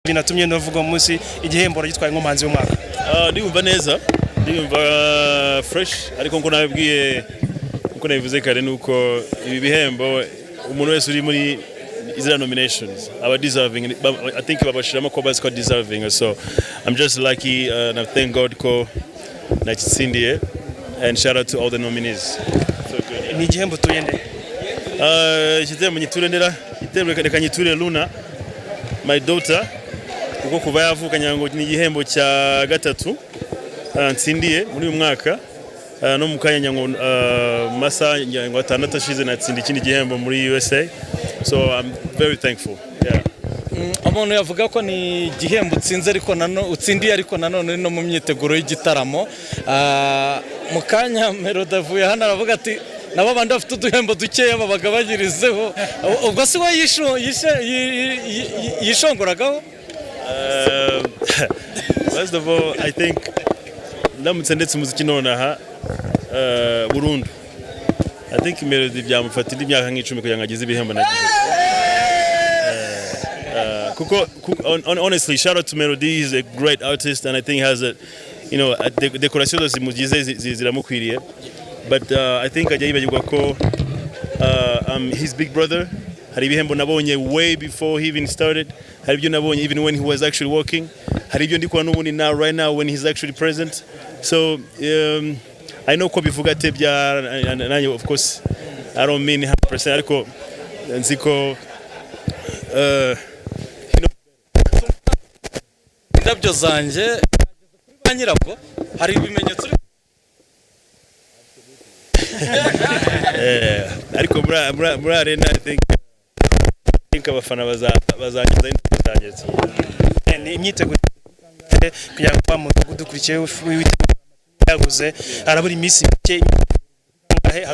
Binatumye ndavuga umunsi igihembo gitwaye nk'umuhanzi w'umwaka. Ndiyumva neza, ndiyumva fresh, ariko nkuko nabibwiye, nkuko nabivuze kare, nuko ibi bihembo umuntu wese uri muri izira nominations aba deserving. I think babashiramo ko bazi ko deserving, so I'm just lucky and I thank God ko nakitsindiye, and shout out to all the nominees. So good. Ni igihembo utuye nde? Igihembo nyiture ndera, igihembo reka nyiture Luna, my daughter, kuko kuva yavuka ngira ngo ni igihembo cya gatatu ntsindiye muri uyu mwaka. No mu kanya ngira ngo mu masaha ngira ngo 6 ashize natsinda ikindi gihembo muri USA, so I'm very thankful, yeah. Umuntu yavuga ko ni igihembo utsinze ariko nano utsindiye, ariko nanone uri no mu myiteguro y'igitaramo. Mu kanya Melody avuye hano aravuga ati nabo bandi bafite uduhembo dukeya babagabanyirizeho. Ubwo si we yishongoragaho? First of all, I think ndamutse ndetse umuziki nonaha burundu, I think Melody byamufata indi myaka nk'10 kugira ngo agize ibihembo nagize. Kuko honestly, shout out to Melody, he's a great artist and I think has a a decoration zose zimugize ziramukwiriye, but I think ajya yibagirwa ko I'm his big brother. Hari ibihembo nabonye way before he even started, hari ibyo nabonye even when he was actually working, hari ibyo ndi kubona n'ubundi now, right now, when he's actually present. So I know ko bivuga ate bya nanjye, of course I don't mean 100%, ariko nzi ko Indabyo zanjye ba nyirabwo hari ibimenyetso Ariko muri arena I think abafana bazageza indabyo zanjye. Ni imyiteguro kugira ngo wa muntu udukurikiye yaguze, harabura iminsi mike angahe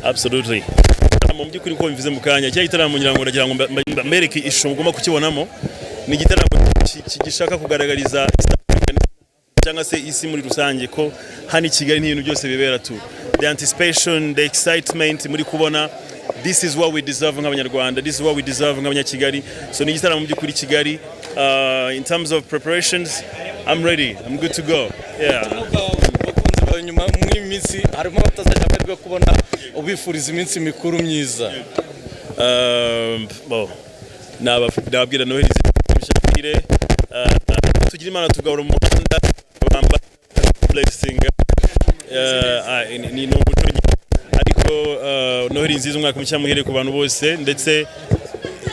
Absolutely. Mu by'ukuri, uko bivuze mu kanya, cya gitaramo ngira ngo ndagira ngo mbereke ishusho mugomba kukibonamo. Ni igitaramo gishaka kugaragariza East Africa cyangwa se isi muri rusange ko hano i Kigali n'ibintu byose bibera tu. The anticipation, the excitement muri kubona, this is what we deserve nk'Abanyarwanda, this is what we deserve nk'Abanyakigali. So ni igitaramo mu by'ukuri Kigali. In terms of preparations, I'm ready, I'm good to go, yeah. Abakunzi bawe nyuma muri iyi minsi harimo abatazajya amahirwe yo kubona, ubifuriza iminsi mikuru myiza. Bon, nababwira Noheli nziza, tugira Imana tugahora mu muhanda bamba blessing, ni umuco, ariko Noheli nziza, umwaka mushya muhire ku bantu bose, ndetse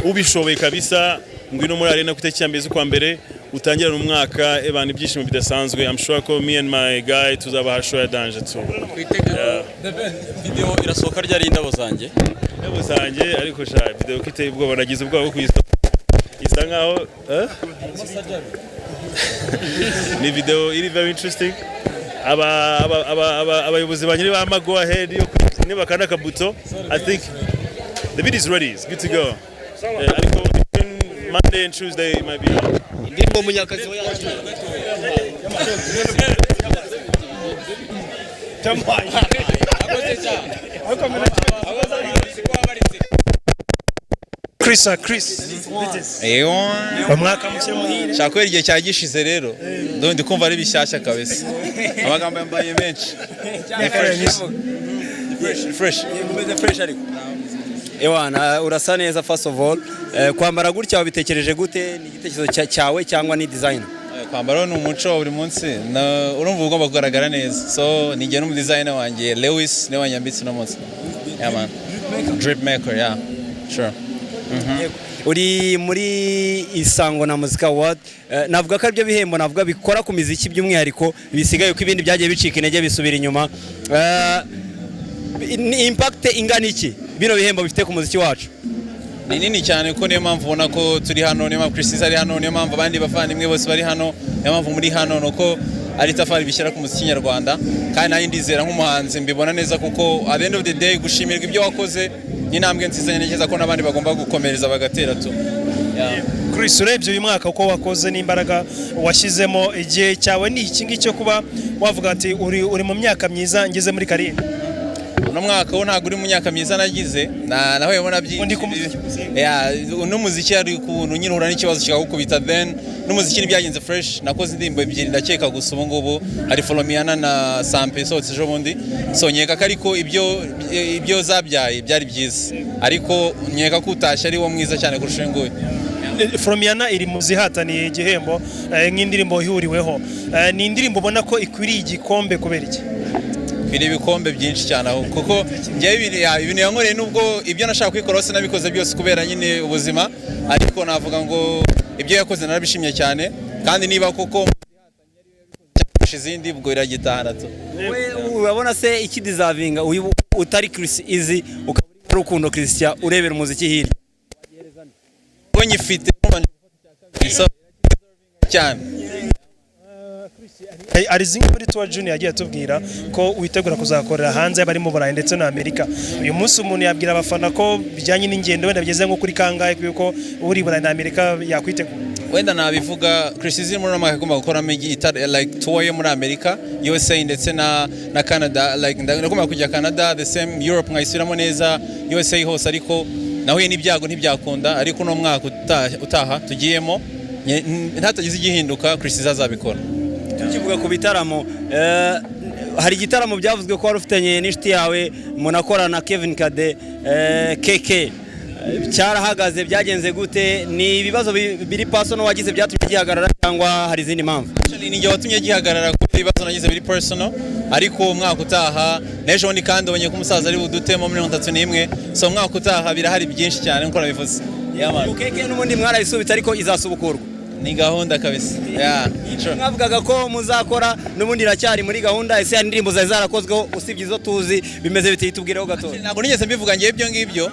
ubishoboye kabisa ngwino muri arena ku itariki ya 1 z'ukwa mbere, utangirane umwaka ebana ibyishimo bidasanzwe. I'm sure ko me and my guy tuzabaha show ya danger too. Video irasohoka ryari, Indabo Zanjye? Indabo Zanjye, ariko sha video ko iteye ubwoba, nagize ubwoba bwo kuyisoma, isa nkaho, eh? Ni video iri very interesting. Aba abayobozi banjye bama go ahead yo niba kanda akabuto, I think the video is ready, it's good to go. Ariko between Monday and Tuesday it might be out. Indirimbo Munyakazi we yacu. Chris, Chris. Eyo. Umwaka mushya muhire. Shaka kubera igihe cyagishize rero, ndi kumva ari bishyashya kabisa. Amagambo yambaye menshi. Ni fresh. Ni fresh. Umeze fresh ariko. Ewana, urasa neza first of all. Kwambara gutya wabitekereje gute? Ni igitekerezo cyawe cyangwa ni design? Kwambara ni umuco wa buri munsi. Urumva ugomba kugaragara neza. So ni njye n'umudesigner wanjye Lewis, niwe wanyambitse uno munsi. Yeah man. Drip maker, yeah. Sure. Uri muri Isango na Muzika Award. Navuga ko aribyo bihembo navuga bikora ku miziki by'umwihariko bisigaye, ko ibindi byagiye bicika intege bisubira inyuma. Ni impact ingana iki bino bihembo bifite ku muziki wacu? Ni nini cyane, kuko niyo mpamvu ubona ko turi hano, niyo mpamvu Chriss ari hano, niyo mpamvu abandi bavandimwe bose bari hano, niyo mpamvu muri hano, ni uko ari itafari bishyira ku muziki nyarwanda. Kandi nanjye ndizera nk'umuhanzi mbibona neza, kuko at the end of the day gushimirwa ibyo wakoze ni intambwe nziza. Ntekereza ko n'abandi bagomba gukomereza bagatera tu. Yeah. Chris, urebye uyu mwaka uko wakoze n'imbaraga washyizemo, igihe cyawe ni iki ngiki cyo kuba wavuga ati uri mu myaka myiza ngeze muri carrière? Uno mwaka wo ntabwo uri mu myaka myiza nagize na nahuye na byinshi. Undi ku muziki gusa. Yeah, n'umuziki hari ukuntu nyine uhura n'ikibazo kikagukubita, then n'umuziki ntibyagenze fresh. Nakoze indirimbo ebyiri ndakeka gusa ubu ngubu, hari Folomiana na Sampe isohotse ejo bundi. So nkeka ko ariko ibyo zabyaye byari byiza, ariko nkeka ko utashye ari wo mwiza cyane kurusha uyu nguyu. Folomiana iri mu zihataniye igihembo nk'indirimbo ihuriweho. Ni indirimbo ubona ko ikwiriye igikombe kubera iki? Biri ibikombe byinshi cyane aho, kuko njyewe ibintu yankoreye, nubwo ibyo nashaka kwikora sinabikoze byose kubera nyine ubuzima, ariko navuga ngo ibyo yakoze narabishimye cyane, kandi niba koko kurusha izindi, ubwo iragitahana tu. We urabona se ikideservinga uyu utari Chris Easy, ukaba uri Rukundo Christian urebera umuziki hirya? Ubwo nyifite so cyane. Hari zimwe muri Tour Junior yagiye atubwira ko witegura kuzakorera hanze, yaba ari mu Burayi ndetse na Amerika. Uyu munsi umuntu yabwira abafana ko bijyanye n'ingendo wenda bigeze nko kuri kangahe kuko uri i Burayi na Amerika yakwitegura? Wenda nabivuga, Chris Easy muri uno mwaka agomba gukoramo like tour yo muri Amerika, USA ndetse na Canada. Like ndagomba kujya Canada, the same Europe nkayisubiramo neza, USA hose, ariko nahuye n'ibyago ntibyakunda. Ariko uno mwaka utaha tugiyemo, ntatagize igihinduka, Chris Easy azabikora. Tukivuga ku bitaramo, hari igitaramo byavuzwe ko wari ufitanye n'inshuti yawe munakorana, Kevin Kade, KK. Cyarahagaze, byagenze gute? Ni ibibazo biri personal wagize byatumye gihagarara cyangwa hari izindi mpamvu? Actually, ni njye watumye gihagarara kubera ibibazo nagize biri personal, ariko umwaka utaha n'ejo bundi kandi ubonye ko umusaza ari budutemo 31, so umwaka utaha birahari byinshi cyane nkuko nabivuze. Yeah, man. KK n'ubundi mwarayisubitse ariko izasubukurwa? Ni gahunda kabisa, yeah, sure. Mwavugaga ko muzakora n'ubundi iracyari muri gahunda? Ese hari indirimbo zari zarakozweho usibye izo tuzi? Bimeze biti? Tubwireho gato. Ntabwo nigeze mbivuga ngewe ibyo ngibyo.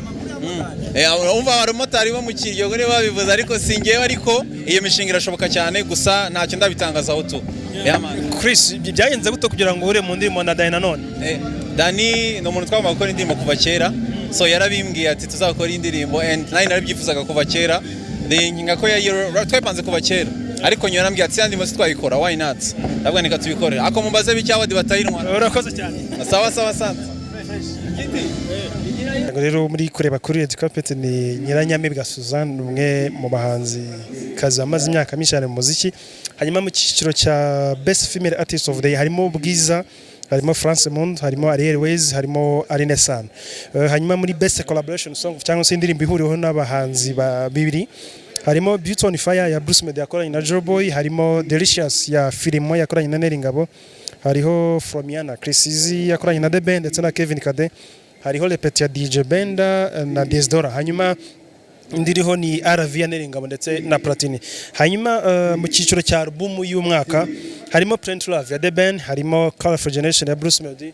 Umva, abamotari bo mu Kiryogo nibo babivuze, ariko si ngewe. Ariko iyo mishinga irashoboka cyane, gusa ntacyo ndabitangazaho tu. Yeah, man. Chris, byagenze gute kugira ngo uhure mu ndirimbo na Danny Nanone? Dani ni umuntu twagombaga gukora indirimbo kuva kera, so yarabimbwiye ati tuzakora indirimbo, and nanjye narabyifuzaga kuva kera. Nka ko twayipanze kuva kera, ariko nyuma yarambwiye ati yandi munsi twayikora, why not? Ndavuga nika tubikore, ako mumbaze b'icyawa batayintwara. Urakoze cyane. Sawa sawa, asante. Ngo rero muri kureba kuri Red Carpet ni Nyiranyamibwa Suzanne, umwe mu bahanzi kazi bamaze imyaka myinshi cyane mu muziki. Hanyuma mu cyiciro cya Best Female Artist of the Year harimo Bwiza, harimo France Mpundu, harimo Ariel Wayz, harimo Aline Sano. Hanyuma muri Best Collaboration Song cyangwa se indirimbo ihuriweho n'abahanzi babiri harimo Beauty on Fire ya Bruce Melodie yakoranye na Joe Boy, harimo Delicious ya Filimo yakoranye na Nel Ngabo, hariho Folomiana Chris Easy yakoranye na The Ben ndetse na Kevin Kade, hariho Repet ya DJ Benda na Desdora, hanyuma indi iriho ni RV ya Nel Ngabo ndetse na Platini. Hanyuma mu cyiciro cya album y'umwaka harimo Plenty Love ya The Ben, harimo Colorful Generation ya Bruce Melodie.